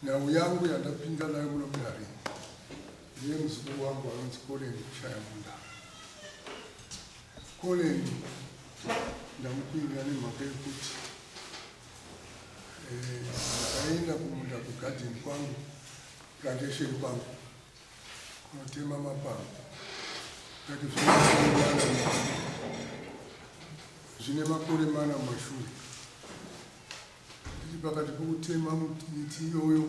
Nhau yangu yandapinda nayo muno mudare ndeye muzukuru wangu anonzi Colin Shayamunda. Colin ndamupinda nemhaka yekuti eh, ndakaenda kumunda kugadheni kwangu plantation kwangu kunotema mapango ndati zvine makore mana mumashure Ndiri pakati pokutema miti iyoyo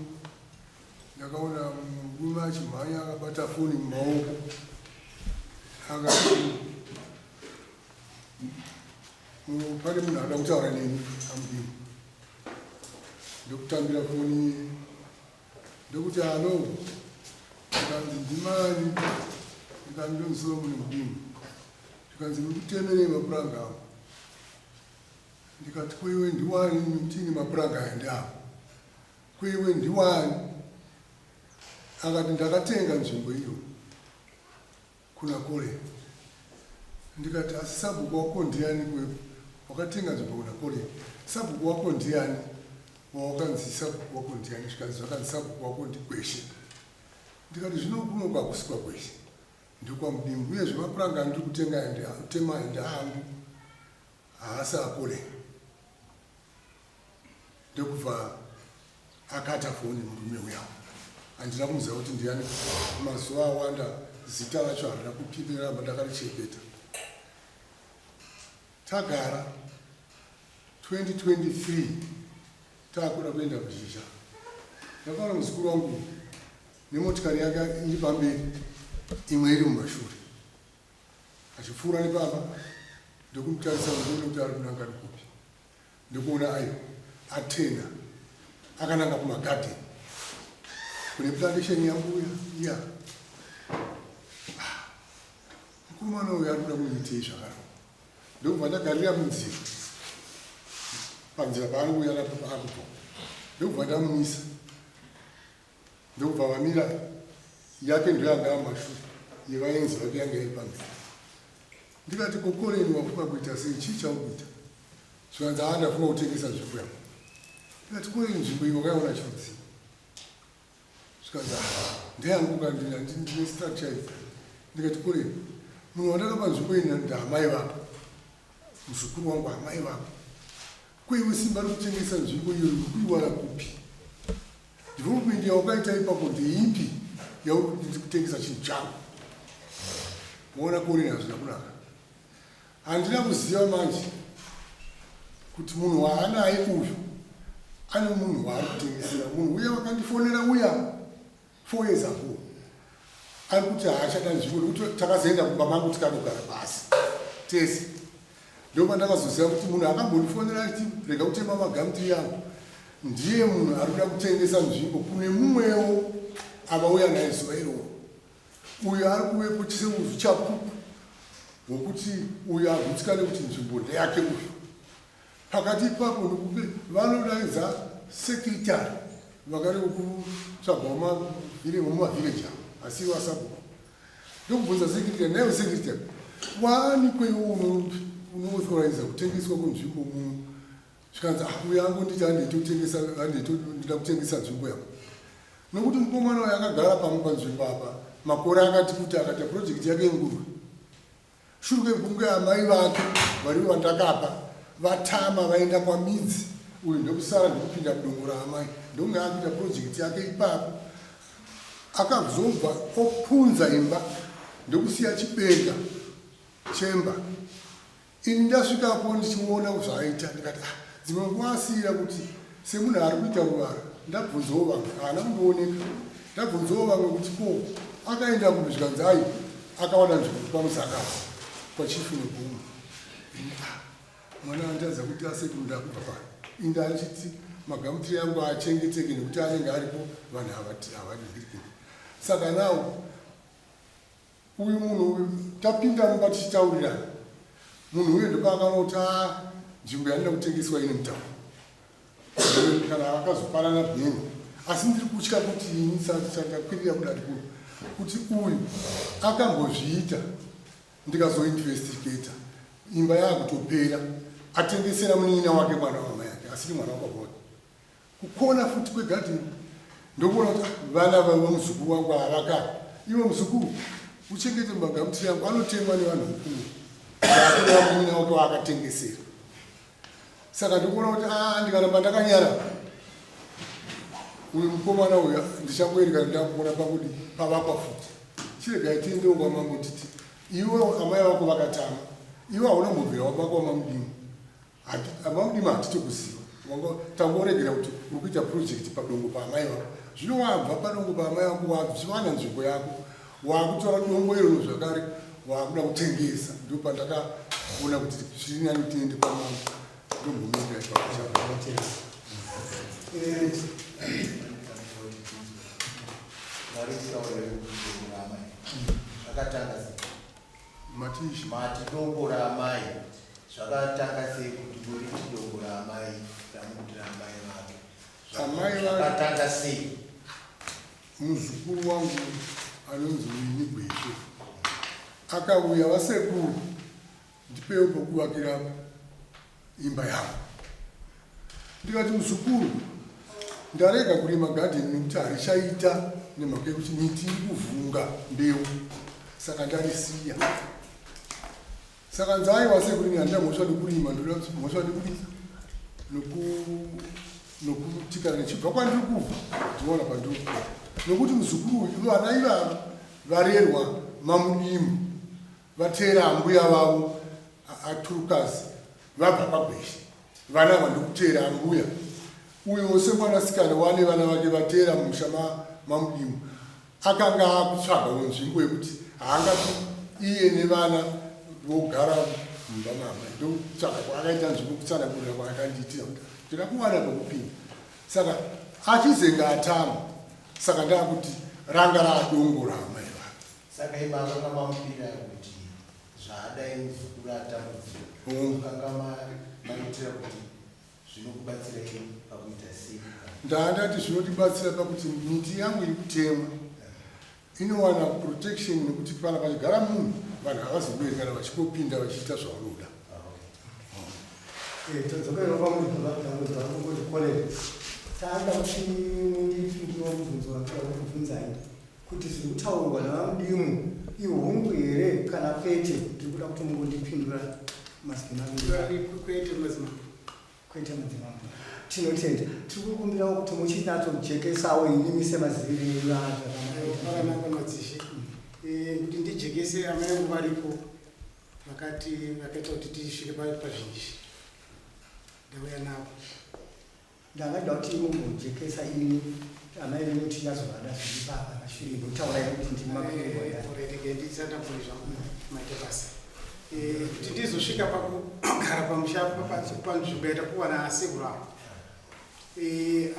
ndakaona murume achimhanya akabata foni mumaoko akati pane munhu anoda kutaura neni amudini ndokutambira foni ndokuti alo ndikanzi ndimani ndikanzi ndonzi Solomon Mudini ndikanzi muri kutemerei mapuranga avo Ndikati ko iwe ndiwani nekuti ini mapuranga aya ndeangu. Ko iwe ndiwani? Akati ndakatenga nzvimbo iyo kuna Kole. Ndikati asi sabhuku wako ndiani kwe wakatenga nzvimbo kuna Kole? Sabhuku wako ndiani? Wawakanzi sabhuku wako ndiani? Zvikanzi zvakanzi sabhuku wako ndiGweshe. Ndikati zvino kuno kwakusi kwaGweshe ndekwaMudimbu uyezve mapuranga andiri kutenga aya nditema aya ndeangu. Haasi akure ndokubva akata foni murume uya. Handina kumuziva kuti ndiyani, mazuva awanda zita racho harina kupinda ramba ndakarichengeta. Tagara 2023 takuda kuenda kuzhizha, ndakaona muzukuru wangu nemotikari yake iri pamberi imwe iri mumashure. Achipfuura nepamba ndokumutarisa ndokuona kuti ari kunanga kupi ndokuona ayo atena akananga kumagadheni kune plantation yambuya iya. Ah, mukomana uyu ari kuda kuitei zvakaro ndokubva ndagarira munzira panzira paari kuuya napo paakubva ndokubva ndamumisa Ndokubva vamira yake ndoyanga yamashure yevaenzi vake yanga iri pamberi. Ndikati kokoreni wafunga kuita sei chii chauri kuita? Zvikanzi haa ndafunga kutengesa nzvimbo yangu. Ndikati koreni nzvimbo iyi wakaiona chirudzii? Zvikanzi haa ndeyangu kandi ndine structure iyi. Ndikati koreni munhu wandakapa nzvimbo iyi ndaamai vako muzukuru wangu amai vako ko iwe simba rekutengesa nzvimbo iyoyo uri kuiwana kupi? Development yawakaita ipapo ndeipi yauri kuti ndiri kutengesa chinhu changu? Maona kuonera hazvina kunaka. Handina kuziva manje kuti munhu waanaye uyu ane munhu waari kutengesera. Munhu uya wakandifonera uya 4 years ago ari kuti haachada nzvimbo nekuti takazoenda kumba mangu tikanogara pasi tese. Ndopandakazoziva kuti munhu akambondifonera achiti rega kutema magamutiri yangu ndiye munhu ari kuda kutengesa nzvimbo kune mumwewo avauya naye zuva iroro. Uyo ari kuvepo seuchapupu hwokuti uyo agutsikane kuti nzvimbo ndeyake uyu. Pakati ipapo nekuti vanodaidza secretary vakari kutsvagwa mumavhireji avo asi ivo asabhuku ndokubvunza secretary naivo secretary waani kweiwo unoauthoriza kutengeswa kwenzvimbo muno zvikanzi ah, uyo angonditi handeitotengesa handeitondida kutengesa nzvimbo yako nokuti mukomana uyo akagara pamwe panzvimbo apa makore akati kuti akaita project yake yenguruve Shure kwekunge amai vake varivo vandakapa vatama vaenda kwaMidzi, uyu ndokusara ndokupinda mudongo raamai ndokunge akuita project yake ipapo. Akazobva opunza imba ndokusiya chibenga chemba. Ini ndasvikapo ndichiona zvaaita ndikati ah, dzimwe nguva asiira kuti semunhu ari kuita ruvara ndabvunzawo vamwe haana kundooneka ndabvunzawo vamwe kuti ko akaenda kupi zvikanzi ai akawana nzvimbo kwamusakasi kwachifu negomo ah, mwana anditadza kuti aseti ndakubva pano inda achiti magamutiri angu achengeteke nekuti anenge aripo vanhu havadihirikini saka nawo Uyu munhu uyu tapinda mumba tichitaurirana, munhu uyu ndopaakaona kuti ah, nzvimbo yandida kutengeswa ine mutauro kana akazopanana bheni asi ndiri kutya kuti ini sandakwirira kudari kuno kuti uyu akambozviita ndikazoinvestigata imba yaakutopera atengesera munin'ina wake mwana wamai ake asiri mwana wababa wake kukona futi kwegadheni. Ndokuona kuti vana vaiva muzukuru wangu avaka. Iwe muzukuru, uchengete magamuti yangu anotemwa nevanhu mukuru. Ndakuda munin'ina wake waakatengesera. Saka ndikuona kuti ah, ndikaramba ndakanyara uyu mukomana uyu ndichangoerekana ndakuona pakudi pavakwa futi. Chiregai tiendewo kwamambo titi iwe amai vako vakatama iwe hauna mbobvira wabakwa mamudimo Amamudima hatitokuziva tangoregera kuti uri kuita project padongo paamai vako zvino wabva padongo paamai vako wawana nzvimbo yako wakutora dongo iroro zvakare wakuda kutengesa ndo pandakaona kuti zviri nani tiende kwamambo ndombomirira ipapo. Zvakatanga Mati Mati dongo raamai zvakatanga sei kuti muriti dongo raamai ramukuti raamai vake? Amai vake Zvakatanga sei? Muzukuru wangu anonzi Winnie Gweshe akauya, vasekuru ndipewo pokuvakira imba yangu. Ndikati muzukuru ndarega kurima gadheni nekuti harichaita nemhaka yekuti miti iri kuvhunga mbeu saka ndarisiya. Saka nzaiwa sekurimi handina mhosva nekurima, ndoda mhosva nekudii nokuti kana ndichibva kwandiri kubva ndinoona kwandiri kubva nokuti muzukuru uyu vana ivava varerwa mamudimu vateera ambuya vavo aturukazi vabva kwagweshe vana ava ndokuteera ambuya uyo semwanasikana wane vana vake vateera mumusha mamudimu akanga akutsvagawo nzvimbo yekuti haangati iye nevana vogara mumba maamai ndokutsvaga kwaakaita nzvimbo kutsanangurira kwaakandiitira kuti ndida kuwana pekupinda saka achizenga atama saka ndakuti ranga raadongo raamai vake. Saka imi akanga mamupira kuti zvaadai muzukuru atambudzika akanga maitira kuti zvinokubatsirai pakuita sei? Ndandati zvinotibatsira pakuti miti yangu iri kutemwa inowana protection nekuti pana pachigara munhu vanhu havazobueri kana vachingopinda vachiita zvavanoda. Todzokerera pamubvunzo kuti kolera taada kuti mundipindure mubvunzo watoda kukubvunzai kuti zviri kutaurwa navamudimu ihungu here kana kwete. Ndiri kuda kuti mungondipindura mazwi maviri. Kwete madzimambo. Kwete madzimambo. Tinotenda. Tiri kukumbirawo kuti muchinatsojekesawo imimi semaziviro enyu azvakanaka madzishe. Kuti ndijekese, amai vangu varipo vakati vakaita kuti tisvike pazvinhu ndauya navo. Ndangada kuti mumbojekesa imi amai venyu tichazovada zviri papa mashure ndotaurai kuti ndimi makuregerege ndisatambure zvangu maita basa. Kuti ndizosvika pakugara pamusha panzvimbo yatapuwa naasekuru avo,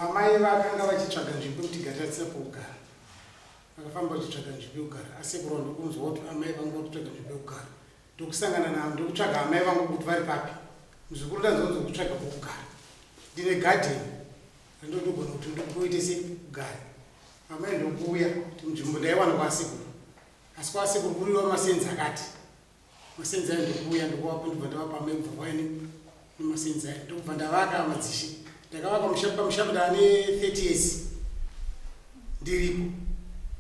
amai vakanga vachitsvaga nzvimbo yekuti gatarisira pokugara. Vakafamba vachitsvaga nzvimbo yekugara, asekuru avo ndokunzwa kuti amai vangu vakutsvaga nzvimbo yekugara, ndokusangana navo ndokutsvaga amai vangu kuti vari papi. Muzukuru ndanzonzwa kutsvaga pokugara, ndine gadheni randodogona kuti ndoite sekugara. Amai ndokuuya kuti nzvimbo ndaiwana kwasekuru, asi kwasekuru kuriwa masenzi akati masenzi ayo ndokuuya ndokuwapa ndobva ndavapa amai kubva kwaine nemasenzi ayo ndokubva ndavaka madzishe. Ndakavaka musha pamusha ndaane 30 years ndiripo.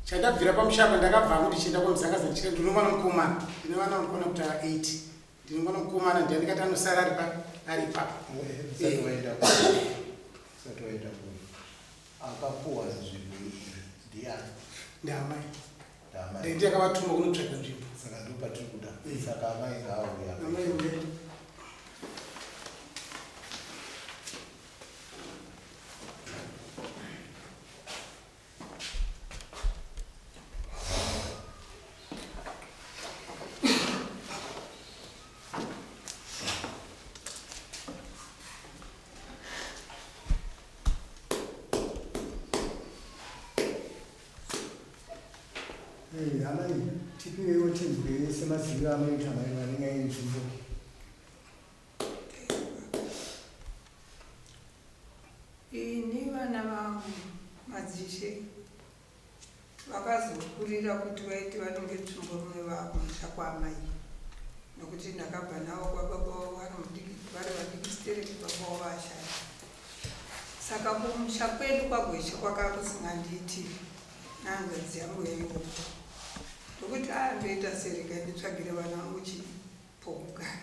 Chandabvira pamusha apa ndakabvamo ndichienda kwamuzangaza ndichita ndine mwana mukomana, ndine vana vanokwana kuti ava 8. Ndine mwana mukomana ndiye ndikati anosara ari pa ari ipapo. Usati waenda kure, usati waenda kure, akapuwa nzvimbo iyi ndiani? Ndiamai. Ndiamai. Ndiye ndiyakavatuma kunotsvaga nzvimbo. Saka ndopatiri kuda. Saka amai ngaauya. Amai uye. Hey, amai tipiwewo tinzwe semaziviro amunoita maererano nenyaya yenzvimbo. Ini vana vangu madzishe vakazokurira kuti vaiti vanonge tsvimborume vakumusha kwaamai, nokuti ndakabva navo kwababa vavo vari mudiki, vari vadiki stereki, baba vavo vashaya. Saka kumusha kwedu kwaGweshe kwakanga kusingandiitiri nehanzvadzi yangu yaivopo. Ndokuti a ah, ndoita sei regai nditsvagire vana vangu chii pokugara.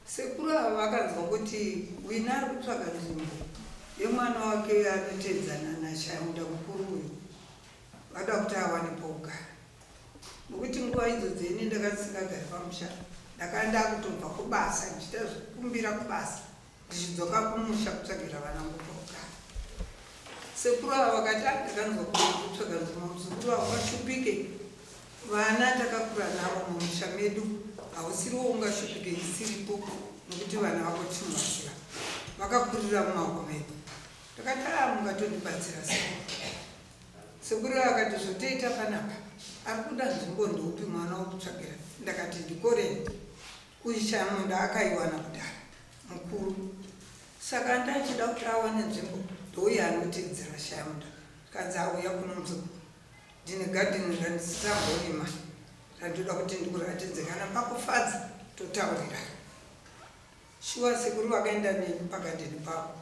Sekuru ava vakanzwa kuti Wina ari kutsvaga nzvimbo yemwana wake anoteedzana naShayamuda mukuru uyu vada kuti awane pokugara. Nokuti nguva idzodzo ini ndanga ndisingagari pamusha ndakanga ndakutobva kubasa ndichiita zvekukumbira kubasa ndichidzoka kumusha kutsvagira vana vangu pokugara. Sekuru ava vakati ah, ndakanzwa kuti kutsvaga nzvimbo muzukuru ava vashupike Vana takakura navo mumusha medu hausiriwo ungashupike isiripo nokuti vana vako tinovaziva vakakurira mumaoko medu. Ndakati aa ah, mungatondibatsira sekuru. Sekuru akati zvotoita panapa ari kuda nzvimbo ndoupi mwana wokutsvagira ndakati ndikoreni uyu chamunda akaiwana kudhara mukuru saka ndachida kuti awane nzvimbo ndouya anoteedzera shamunda kanzi auya kuno muzukuru Ndine garden randisisamborima randoda kuti ndikuratidze kana pakufadza totaurirana. Shuwa sekuru vakaenda neni pagadheni pavo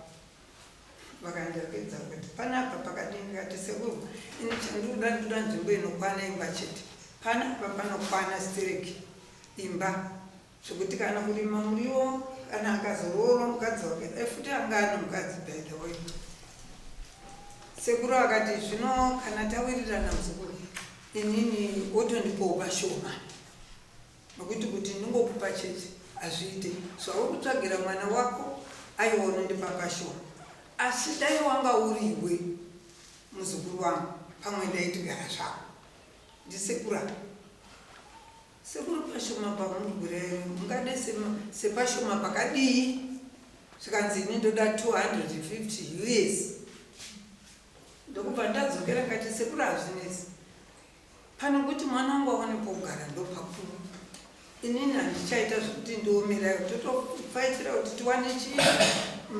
vakandiratidza kuti panapa pakadini ndikati sekuru ini chandinoda ndoda nzvimbo inokwana imba chete panapa panokwana stereki imba zvekuti kana kurima muriwo kana akazoroorwa mukadzi wake dai futi anga ane mukadzi by the way sekuru akati zvino kana tawirirana muzukuru inini wotondipawo pashoma nokuti kuti ndingokupa chete hazviite zvauri kutsvagira mwana wako aiwa unondipa pashoma asi dai wanga uriwe muzukuru wangu pamwe ndaiti gara zvako ndisekuru apa Sekuru pashoma pamurigure mungade sepashoma pakadii zvikanzi ini ndoda 250 us ndokubva ndadzokera ngati sekuru hazvinetsi pane kuti mwana wangu awane pokugara ndopakuru inini handichaita zvekuti ndiomerayo totofaitira kuti tiwane chii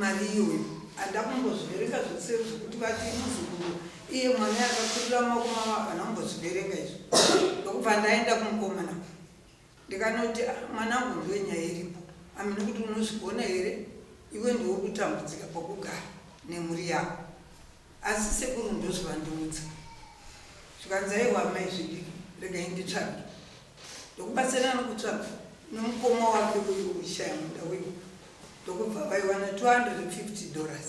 mari iyoyo handa kumbozviverenga zvose zvekuti vati muzukuru iye mwana yakakurira maoko mavo havana kumbozviverenga izvo ndokubva ndaenda kumukomana ndikanoti ah, mwanangu ndiwe nyaya iripo amene kuti unozvigona here iwe ndiwe kutambudzika pokugara nemhuri yako asi sekuru ndozvavandiudza zvikanzi aiwa amai zvidiki regai nditsvage ndokubatsirana nokutsvaga nomukoma wake uyu ushaya munda uyu ndokubva vaiwana 250 dollars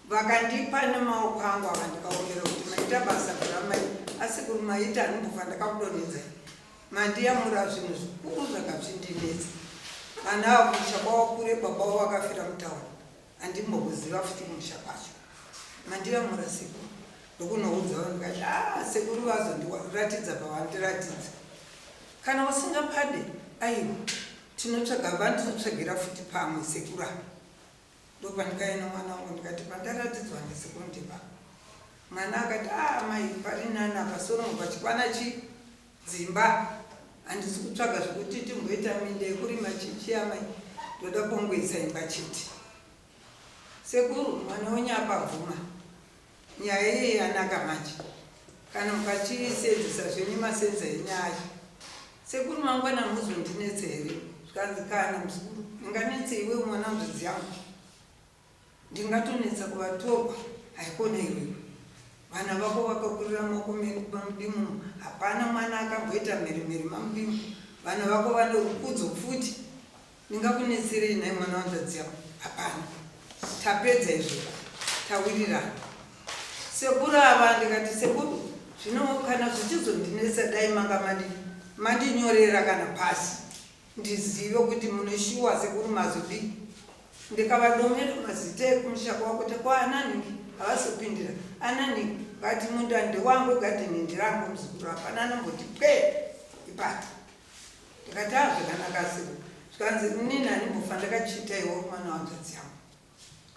Vakandipa nemaoko angu ava ndikaombera kuti maita basa bramai asi kuri maita anombofa ndakakudonhedzai mandiyamura zvinhu zvikuru zvakazvindinetsa vana ava kumusha kwavo kure baba vavo vakafira mutauni handimbokuziva futi kumusha kwacho mandiyamura sekuru ndokunoudza vanhu ndikati a ah, sekuru vazondiratidza pavandiratidza kana usingapade aiwa tinotsvaga vandinotsvagira futi pamwe sekuru ava Ndopandikaenda mwana wangu ndikati pandaratidzwa ndisekuru ndipa. Mwana akati ah mai pari nani apa sorongo pachikwana chi dzimba handisi kutsvaga zvekuti timboita minda yekurima chichi amai ndoda kungoisa imba chete. Sekuru mwana wenyu apabvuma nyaya iye yanaka manje kana mukachiisenzesa zvenyu masenza enyaya sekuru mangwana muzondinetse here zvikanzi kana muzukuru ndinganetse iwe mwana nzvudzi yangu ndingatonetsa kuvatorwa haikona iwewe vana vako vakakurira maoko mamudimu hapana mwana akamboita mherimheri mamudimu vana vako vane rukudzo futi Ndingakunetserei nhai mwana wanzvadzi yako? Hapana. Tapedza izvo. Tawirirana. Sekuru ava ndikati sekuru zvino kana zvichizondinetsa dai manga mandi mandinyorera kana pasi ndizive kuti mune shuwa sekuru mazodii ndikavadomera mazita ekumusha kwavo kuti kwa ananhingi havasi kupindira ananhingi vati munda ndewangu gadheni nderangu muzukuru hapana anomboti pwee ipapo Ndikati ah zvakanaka asi zvikanzi inini handimbofa ndakachiita iwe uri mwana wanzvadzi yangu.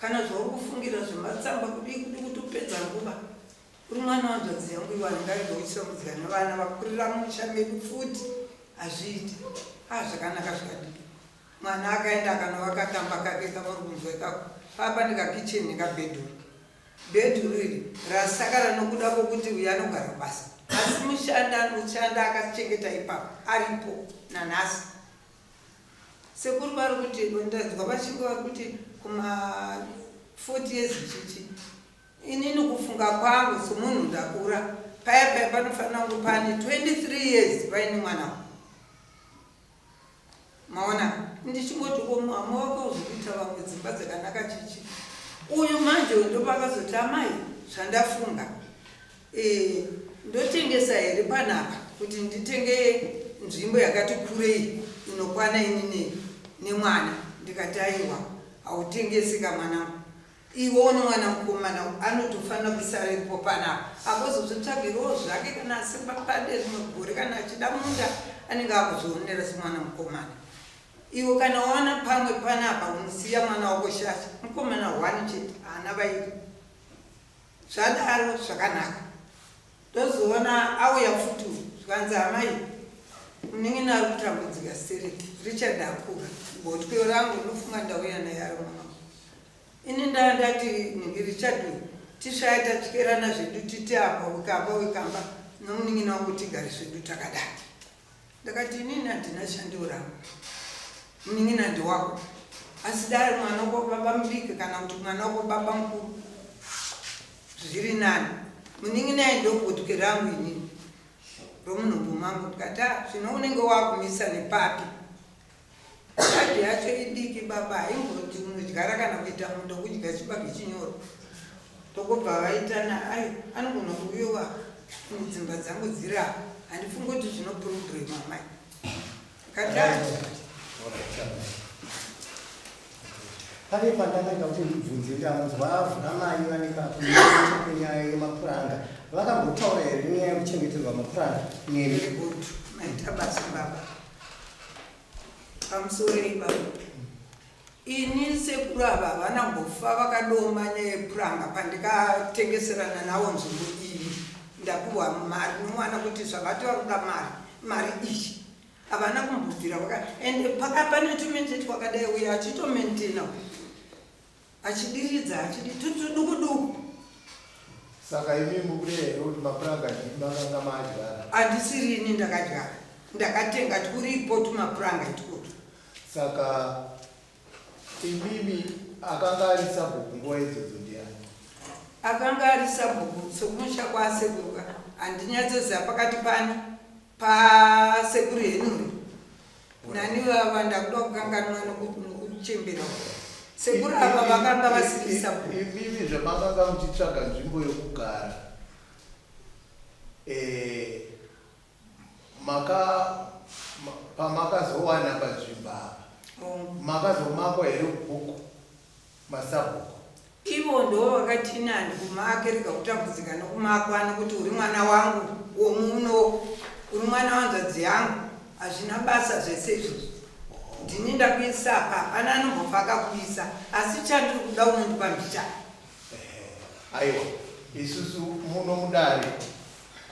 Kana zvauri kufungira zvematsamba kudii kudi kuti upedza nguva uri mwana wanzvadzi yangu iwe handingarega uchitambudzika nevana vakurira mumusha medu futi hazviiti. Ah zvakanaka zvikadii. Mwana akaenda akanovaka kamba kake kamuri kunzwa ikako paa pane kakitchen nekabedroom. Bedroom iri rasakara nokuda kwokuti uyu anogara kubasa asi mushandi anoshanda akachengeta ipapo aripo nanhasi. Sekuru vari kuti ndanzwa vachinge vari kuti kuma 40 years chichi. Inini kufunga kwangu somunhu ndakura, paya paya panofanira kunge pane 23 years paine mwana. Maona, ndichingoti ko muhama wako uzikuita vamwe dzimba dzakanaka chichi. Uyu manje ndopakazoti amai zvandafunga e, ndotengesa here panapa kuti nditenge nzvimbo yakati kurei inokwana inini nemwana. Ndikati aiwa, hautengesi kamwanangu, iwe une mwana mukomana anotofanira kusara ipo panapa agozozvitsvagirawo zvake kana asimba pade rimwe gore, kana achida munda anenge akuzvionera semwana mukomana. Iwe kana wawana pamwe panapa unosiya mwana wako shasha mukomana one chete, haana vairi. Zvadaro zvakanaka. Ndozoona auya futi zvikanzi amai munin'ina ari kutambudzika stereki, Richard akura, gotwe rangu unofunga ndauya naye ari mwana. Ini ndaa ndati ningi Richard uyu tisvaya tatyerana zvedu titi apa wikamba wikamba nomunin'ina wangu tigare zvedu takadai. Ndakati inini handina shandiro rangu, munin'ina ndewako, asi dai mwana wako baba mudiki kana kuti mwana wako baba mukuru zviri nani. Munin'ina ayi ndogotwe rangu inini romunhumbu mangu. Ndikati a zvino unenge wakumisa nepapi? Yadhi yacho idiki baba, haimboti unodyara kana kuita munda wekudya chibage chinyoro. Tokobva vaitana ai anogona kuuyowa dzimba dzangu dziri apa, handifungi kuti zvino problem amai. Kati Pane pandanga ndida kuti ndibvunze, ndanzwa avhuramai vane kakuita kwenyaya yemapuranga. Vakambotaura here nyaya yekuchengeterwa mapuranga nemi? Very good, maita basa baba. Pamusorei baba. Ini sekuru ava havana kumbofa vakadoma nyaya yepuranga pandikatengeserana navo nzvimbo iyi. Ndapuhwa mari nomwana kuti zvavati vari kuda mari, mari iyi havana kumbobvira vaka ende paka pane tumende twakadai uyo achitomentena achidiridza achidi tutuduku duku. Saka imi mukureva here kuti mapuranga ndimi makanga maadyara? Handisiri ini ndakadyara, ndakatenga twuripo tumapuranga itwotu. Saka imimi akanga ari sabhuku nguva idzodzo ndiani? Akanga ari sabhuku sokumusha kwasekuru ka, handinyatsoziva pakati pani pasekuru Henry nani vava, ndakuda kukanganwa nokuchembera uku. Sekuru ava vakanga vasiri sabhuku. Imimi zvamakanga muchitsvaga nzvimbo yokugara, maka pamakazowana panzvimbo apa, makazomakwa here bhuku masabhuku? Ivo ndivo vakati nani kumake rega kutambudzika nokumakwa nokuti uri mwana wangu womuno, uri mwana wanzvadzi yangu, hazvina basa zvese izvozvo. Ndini ndakuisa apa, hapana anombofa akakuisa, asi chandiri kuda unondipa mbichana. Aiwa, isusu muno mudare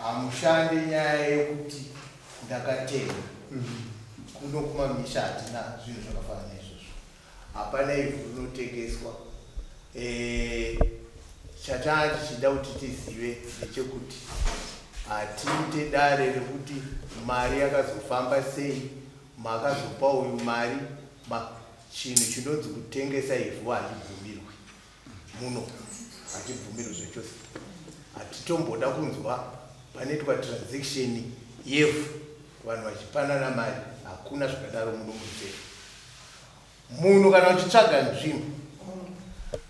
hamushande nyaya yekuti ndakatenga. Kuno kumamisha hatina zvinhu zvakafanana neizvozvo. Hapana ivhu rinotengeswa. Chataa tichida kuti tizive ndechekuti hatiite dare rekuti mari yakazofamba sei, makazopa uyu mari ma, chinhu chinonzi kutengesa ivhu hachibvumirwi muno, hachibvumirwi zvachose. Hatitomboda kunzwa panoitwa transaction yevhu vanhu vachipanana mari, hakuna zvakadaro muno murusero. Munhu kana uchitsvaga nzvimbo,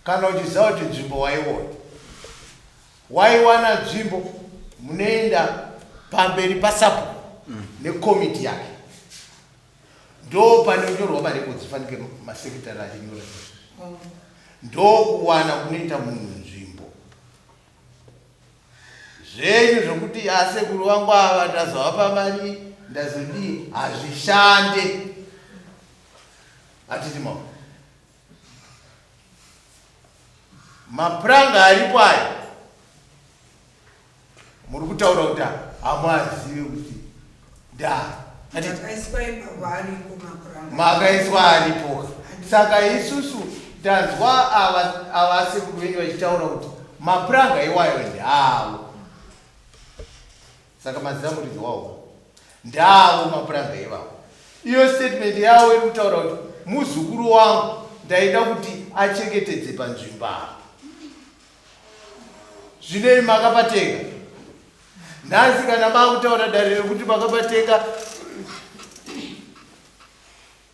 kana uchiziva kuti nzvimbo waiona, waiwana nzvimbo, munoenda pamberi pasabhuku nekomiti yake, ndo panonyorwa marekodzi, fanike masekretari achinyora izvi, ndokuwana kunoita munhu nzvimbo. Zvenyu zvokuti asekuru vangu ava ndazovapa mari ndazodii, hazvishande. Hatiti mao mapuranga aripo ayo muri kutaura kuti hamuazivi kuti ndaa Makaiswa ipapo aripo mapuranga. Makaiswa aripo. Saka isusu tanzwa ava sekuru venyu vachitaura kuti mapuranga iwayo ndaavo. Saka maziva muridzi wawo ndaavo mapuranga ivavo. Iyo statement yavo iri kutaura kuti muzukuru wangu ndaida kuti achengetedze panzvimbo apa. Zvinei makapatenga nhasi kana makutaura dare rekuti makapatenga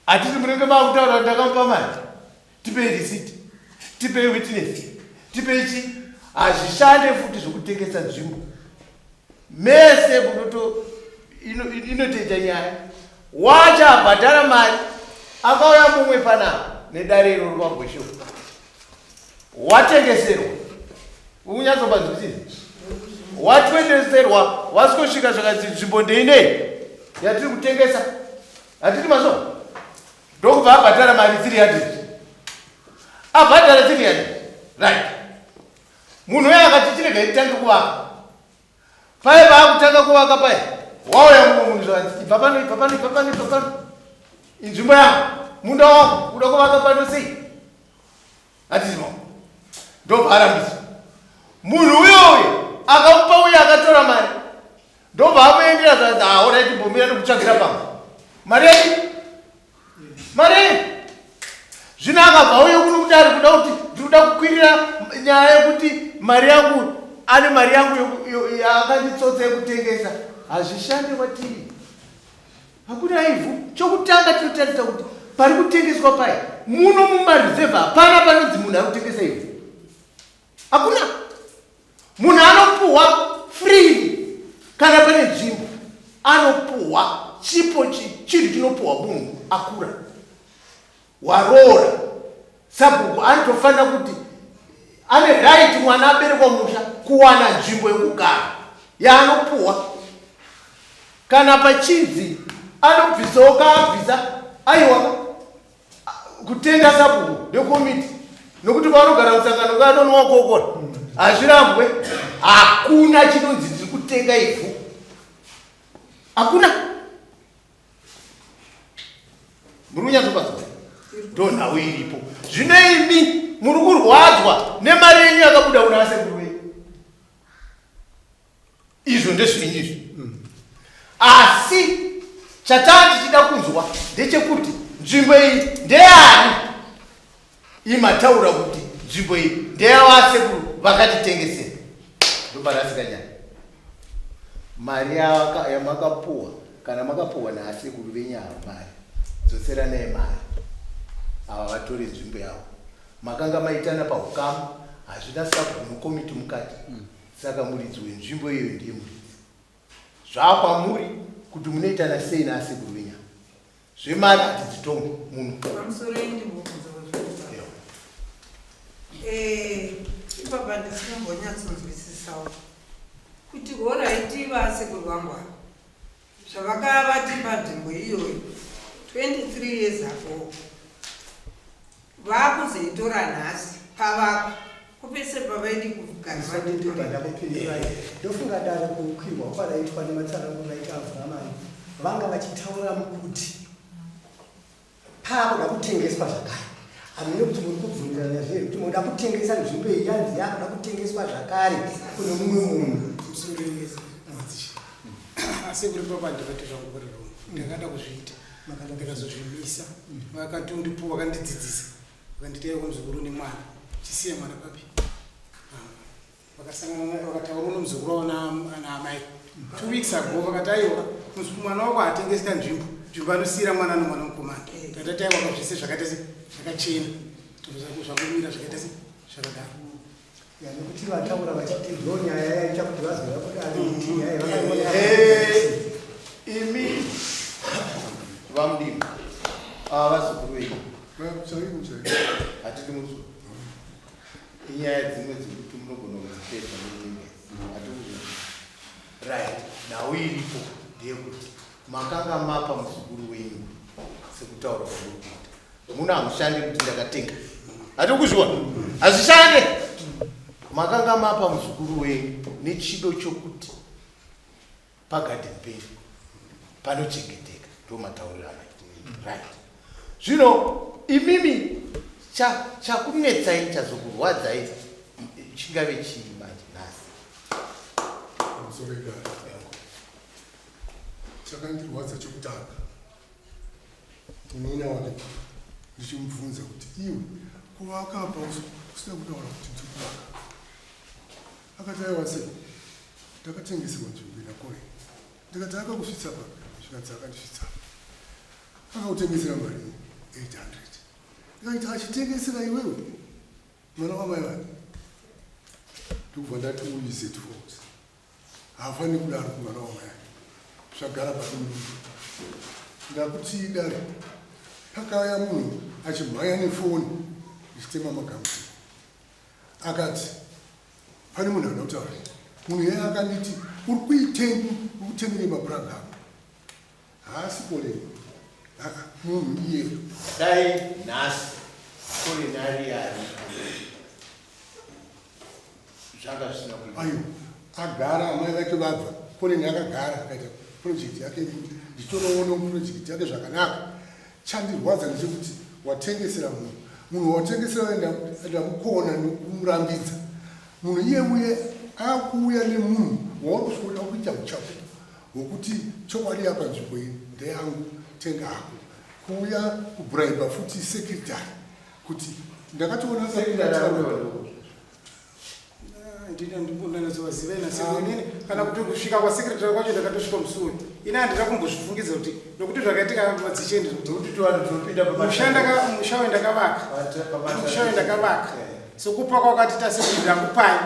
hatisi munenge makutaura kuti ndakamupa mari tipei receipt tipei witness tipei chi hazvishande futi zvokutengesa nzvimbo mese munoto inotoita nyaya wacha abhadhara mari akauya mumwe panapa nedare iroro kwagwesho watengeserwa unyatsopanzwisisa watwendeserwa wasvika zvakanzi nzvimbo ndeinei yatiri kutengesa hatiti maso ndokubva abhadhara mari 300 abhadhara 300 right munhu uye akati chirega titange kuvaka paye paakutanga kuvaka paye wauya mumwe munhu zvakanzi ibva pano ibva pano ibva pano ibva pano inzvimbo yangu munda wangu uda kuvaka pano sei hatizimo ndobva arambiswa munhu uyo uyo akamupa uye akatora mari ndobva amuendera zvanzi haorai timbomira ndikutsvagira pamwe mari yei mari yei zvino akabva uye kuno kudari kuda kuti ndikuda kukwirira nyaya yekuti mari yangu ane mari yangu yaakanditsotsa yekutengesa hazvishande kwatiri Hakuna ivhu. Chokutanga tinotarisa kuti pari kutengeswa pai muno mumareserve hapana panonzi munhu ari kutengesa ivhu. Hakuna. Munhu anopuhwa free kana pane nzvimbo anopuhwa chipo chinhu chinopuhwa munhu akura waroora sabhuku anotofanira kuti ane right mwana aberekwa musha kuwana nzvimbo yekugara yaanopuhwa kana pachinzi anobvisawo kaabvisa aiwa kutenga sabhuku nekomiti nokuti paanogara musangano kaanonowakokora hazvirambwe hakuna chinonzi tiri kutenga ivhu hakuna muri kunyatsopanzwa ndonhau iripo zvino imi muri kurwadzwa nemari yenyu yakabuda kuna asekuru venyu izvo ndezvenyu izvo asi chataa tichida kunzwa ndechekuti nzvimbo iyi ndeyani imataura kuti nzvimbo iyi ndeyavasekuru vakatitengesera ndoparasika nyaya mari yamakapuwa kana makapuwa naasekuru venyu ava mari dzoseranai mari ava vatore nzvimbo yavo makanga maitana paukama hazvina sabhuku nokomiti mukati mm. Saka muridzi wenzvimbo iyoyo ndiye muridzi. Zvaakwamuri kuti munoitana sei naasekuru venyama. Zvemari hatidzitongi muno. Pamusoro ndimbobvunza vazvikupa. Eh, ipapa ndisinombonyatsonzwisisawo kuti horaiti vaasekuru vangu ava zvavakavatipa nzvimbo iyoyo 23 years ago vakuzoitora nhasi pavako kupese pavaidi kugara vandakupindurai ndofunga dare kukwirwa kwaraitwa nematsananguro aita avhuramai vanga vachitaura mukuti paakuda kutengeswa zvakare hamene kuti muri kubvumirana zve kuti moda kutengesa nzvimbo iyi yanzi yakuda kutengeswa zvakare kune mumwe munhu asi kuri papa ndakati zvangu kuri wrong ndakada kuzviita ndikazozvimisa vakatondipo vakandidzidzisa vakanditi aiwa muzukuru nemwana chisiya mwana papi vakasangana vakataura nomuzukuru wavo naamai 2 weeks ago vakati aiwa mwana wako hatengesi kanzvimbo nzvimbo anosiyira mwana nomwana mukomana tatati aiwa kazvese zvakaita se zvakachena zvakumira zvakaita se zvakadaro nekuti vataura vachiti ndo nyaya yaita kuti vazouya kudare kuti nyaya yavakaona imi vamudini ava vazukuru venyu Chaiko chaiko. Hatidi muzukuru. Inyaya dzimwe dzekuti munogona kudzipedza munyika. Hatikuzi. Right. Nhau iripo ndeyekuti makanga mapa muzukuru wenyu sekutaura kwamuri kuita. Muno hamushande kuti ndakatenga. Hatiri kuzviona. Hazvishande. Makanga mapa muzukuru wenyu nechido chokuti pagarden penyu panochengeteka ndomatauriro amaita right zvino imimi chakunetsai chazokurwadzai chingave chii manje nhasi pamusoro idare chakandirwadza chekutanga munoona wake ndichimubvunza kuti iwe Kuvaka apa usina kutaura kuti ndiri kuvaka. Akati aiwa sei ndakatengeserwa nzvimbo inakore. Ndikati akakusvitsa papi? Zvikanzi akandisvitsa. Akakutengesera mari 800. Ndikati achitengesera iwewe mwana wamai vake. Ndikubva ndati uyu is at fault. Haafaniri kudaro kumwana wamai ake. Zvagara padundu. Ndakuti dare pakauya munhu achimhanya nefoni ndichitema magamuti. Akati pane munhu anoda kutaura. Munhu iye akanditi uri kuitei uri kutemerei mapuranga ako. Haasi Koleni. Munhu iye. Dai nhasi Koleni ari aripo. Zvanga zvisina kuita. Ayo agara amai vake vabva Colin akagara akaita project yake ndichitonoona project yake zvakanaka. Chandirwadza ndechekuti watengesera munhu munhu watengesera ndamukona nekumurambidza munhu iye uye akuuya nemunhu wauri kusvikoda kuita uchapupu hwekuti chokwadi apa nzvimbo iyi ndeyangu tenga hako kuuya kubraiba futi secretary kuti ndakatoona kana kuti kusvika kwasekretary kwacho ndakatosvika musi uyu ini handina kumbozvifungidza kuti nokuti zvakaitika madzishe ndezvekutimusha wendakavaka musha wendakavaka sokupa kwakati tasekuti ndakupai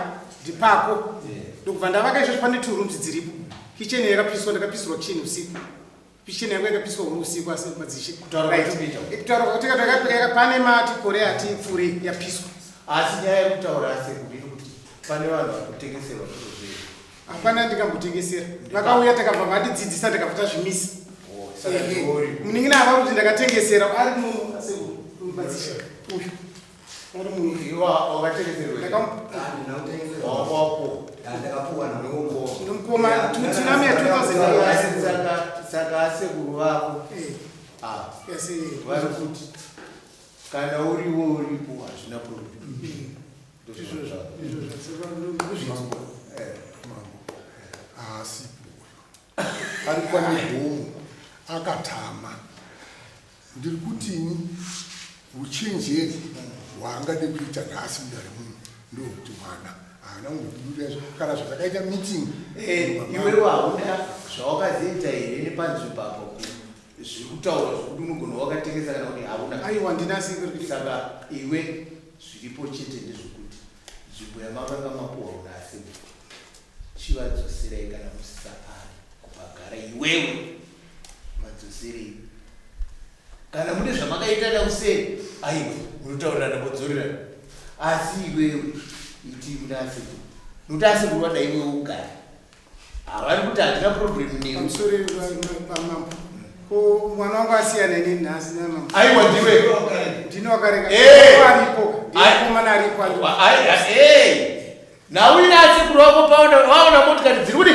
ndipako ndokubva ndavaka izvozvo pane two rooms dziripo kicheni yakapiswa ndakapisirwa kicheni usiku Picheni yangu yakapiswa huru usiku asi madzishe. Kutaura kwatiri kuita. Eh, kutaura kwatiri kuita pane mati kore ati pfuri yapiswa. Asi nyaya yekutaura asi iri kuti pane vanhu vari kutengeserwa zviro zvedu. Hapana ndikambotengesera. Vakauya takabva vandidzidzisa ndakabva tazvimisa. Oh, saka ndiori. Munin'ina ava kuti ndakatengesera ari muno asi madzishe uyu. Ari muno. Iwe wakatengeserwa. Ndakam Wakapuwa. Ndakapuwa nemukoma. Nemukoma tsunami ya 2008. Saka saka asekuru vako. Eh. Ah. Yes. Vari kuti kana uriwo uripo hazvina problem. Izvozvo izvozvo Eh, mambo. Haasipo uyu. Ari kwane gomo akatama. Ndiri kutini uchenjeri hwaangade kuita nhasi mudare muno ndokuti mwana haana kumbodudura izvo kana zvatakaita meeting eh, iwewe hauna zvawakazoita here nepanzvimbo apa zviri kutaurwa zvekuti unogona wakatengesa kana kuti hauna aiwa ndina saka iwe zviripo chete ndezvekuti nzvimbo yamakanga mapuwa unasi chivadzoserai kana musisapari kupagara iwewe vadzoserei kana mune zvamakaita nausei aiwa munotaurirana modzorerana asi iwewe iti muna asekuru nokuti asekuru vada iwewe ugare havari kuti handina problem newe pamusoro pamambo ko mwana wangu asiyana neni nhasi namambo aiwa ndiwe ndini wakareka Eh. aripo ndikomana aripo aripo Nhau ine asekuru vako paona vaona motikari dziri kudi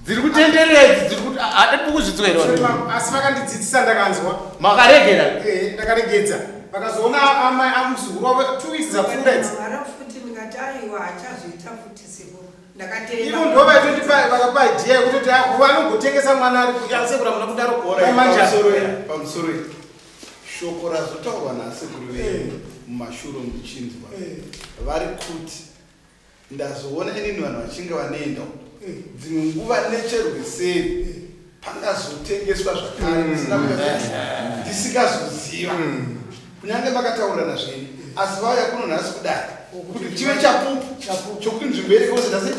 dziri kutenderera idzi dziri kuti hadati kuzvinzwa here vanhu? Asi vakandidzidzisa ndakanzwa. Makaregera? Eh, ndakaregedza. Vakazoona amai amuzukuru wavo 2 weeks dzapfuura idzi. Mara futi ndikati aiwa achazoita futi sekuru. Ndakatenda. Ivo ndo vaitotipa vakapa idea yekutoti ah, vanogotengesa mwana ari asekuru hamuna kudaro. Manje pamusoro Shoko razotaurwa nasekuru venyu mumashure muchinzwa vari kuti ndazoona inini vanhu vachinge vanoenda dzimwe nguva necherweseri pangazotengeswa zvakare ndisina kuita ndisingazoziva kunyange makataurirana zvenyu asi vauya kuno nhasi kudai kuti chive chapupu chokuti nzvimbo iri kose tase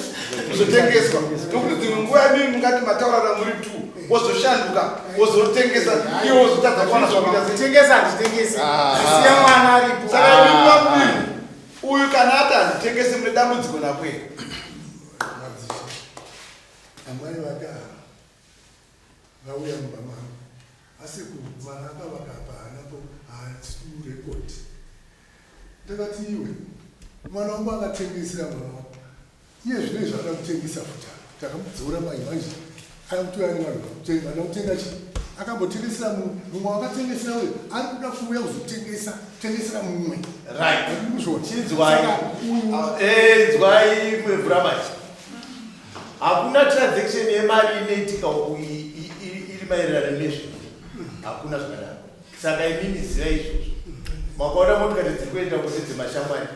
kuzotengeswa nokuti dzimwe nguva imimi mungati mataurana muri two wozoshanduka wozotengesa iwe wozotadza kuwana zvakuita kutengesa handitengesi ah. siya mwana aripo saka imimi vamudini uyu kana ati handitengesi mune dambudziko nakwere amai vake ava vauya mumba mangu asi mwana akavaka apa haanapo haasi kurekodi Ndakati iwe mwana wangu akatengesera mwana wangu iye zvino izvi ada kutengesa futi takamudzora manje manje akutouya nevanhu vakutenga ada kutenga chi akambotengesera mumwe mumwe wakatengesera uyo ari kuda kuuya kuzotengesa tengesera mumwe right chinzwai eh, mvura manje hakuna transaction yemari inoitika uku iri maererano nezve hakuna zvakadaro saka imimi zivai izvozvo. Makaona motikari dziri kuenda kune dzemashamwari,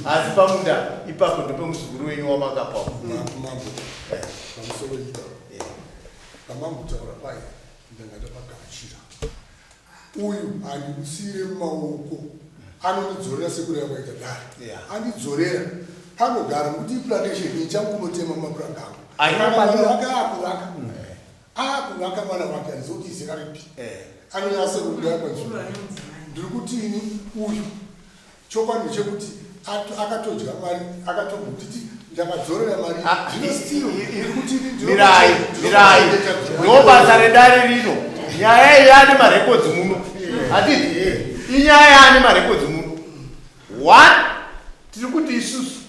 asi pamunda ipapo ndopemuzukuru wenyu wamakapawo. Mambo, pamusoro ipa pamambotaura paye, ndanga ndapagashira. Uyu handimusiyire mumaoko, anondidzorera sekureva kwaita dare. Andidzorera panogara, nokuti iplantation ichangunotema mapuranga angu. Aiwa. Mwana wake akuvaka, akuvaka mwana wake, handizivi kuti izera ripi. Anonyasa kugara panzvimbo. Ndiri kuti ini uyu, chokwadi ndechekuti akatodya mari, akatombotiti ndakadzorera mari. Zvino still ndiri kuti ini Mirai, mirai, ndo basa redare rino. Nyaya iyi yaane marekodzi muno, handiti? Inyaya yaane marekodzi muno. One, tiri kuti isusu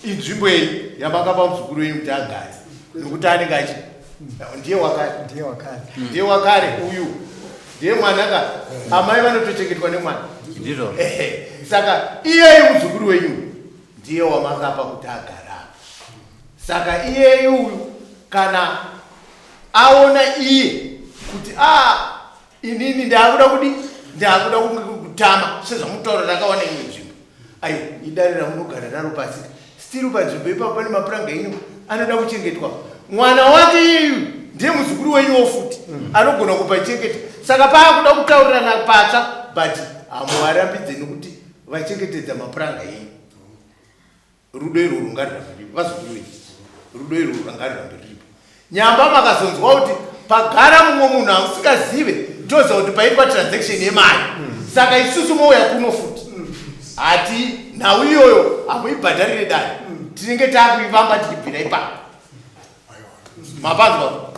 inzvimbo yenyu yamakapa muzukuru wenyu kuti agare, nokuti anenge achi ndiye wakare. Ndiye wakare. Ndiye wakare uyu, ndiye mwana ka. Amai vanotochengetwa nemwana. Ndizvo. Ehe. Saka iyeyu muzukuru wenyu ndiye wamakapa kuti agara. Saka iyeyu uyu kana aona iye kuti a inini ndaakuda kudi, ndaakuda kutama sezvamutaura, ndakawana imwe nzvimbo, ayo idare ramunogara naro pasi. Still panzvimbo ipapo pane mapuranga enyu anoda kuchengetwa. Mwana wake iyeyu ndiye muzukuru wenyuwo futi, anogona kupachengeta. Saka paakuda kutaurirana patsva, but hamuvarambidze nokuti vachengetedza mapuranga enyu. Rudo irworwo ngarurambe ruripo, vazukuru venyu. Rudo irworwo ngarurambe ruripo. Nyamba makazonzwa kuti pagara mumwe munhu amusingazive, toziva kuti paitwa transaction yemari. Saka isusu mouya kuno futi, hati nhau iyoyo hamuibhadharire dare, tinenge takuivamba tichibvira ipapo. Mapanzwa?